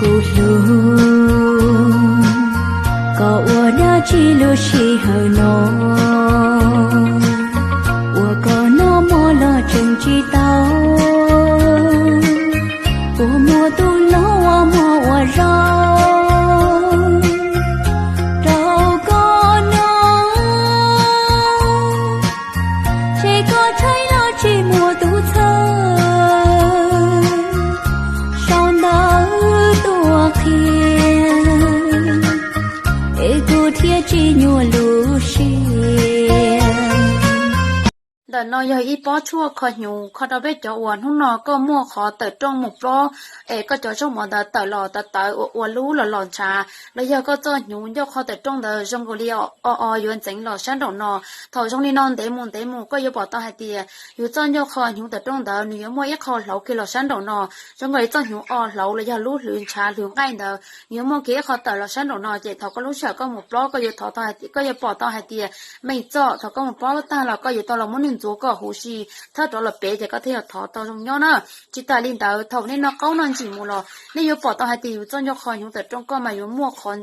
Kuv hlub koj ua dab tsi lub sij hawm no, uas koj noj mov los tseem tsis tau, uas muaj tus hlob ua mov ua zaub rau koj noj. Ces koj tshaib los tsis muaj tus txhawj, sau ntawv tuaj qhia, es kuv thiaj tsis nyuaj lub siab. Ntawm no yog ib pob tshuaj kho hnyuv kho rau peb cov uas hnub no koj muaj qhov tawm rooj mus plob, es koj cov zaub mov ntawd tawm los tawv tawv ua ua lub los los ntshav, los yog koj txoj hnyuv ncauj qhov tawm rooj ntawd zoo nkaus li o o yuav ntxeev los sab nraum no. Thaum zoo li no ntev mus ntev mus koj yuav pom tau hais tias yus txoj ncauj qhov hnyuv tawm rooj ntawd nws yuav muaj ib qho hlauv kiag los sab nraum no, zoo nkaus li txoj hnyuv o hlauv los yog lub hlwv ntshav hlwv nqaij ntawd nws yuav muaj kiag ib qho tawm los sab nraum no. Ces thaum koj lub sij hawm koj mus plob koj yuav thov tau hais tias, koj yuav pom tau hais tias meej txoj. Thaum koj mus plob tag los koj yuav tau los muab nws ntxuav kom huv si, thawj rov los pem ces koj thiaj yuav thov tau zoo nyob na. Tsis tas li ntawd thaum nej noj qaub noj ntsim mus los nej yuav pom tau hais tias yus txoj ncauj qhov hnyuv tawm rooj koj mas yuav muaj qhov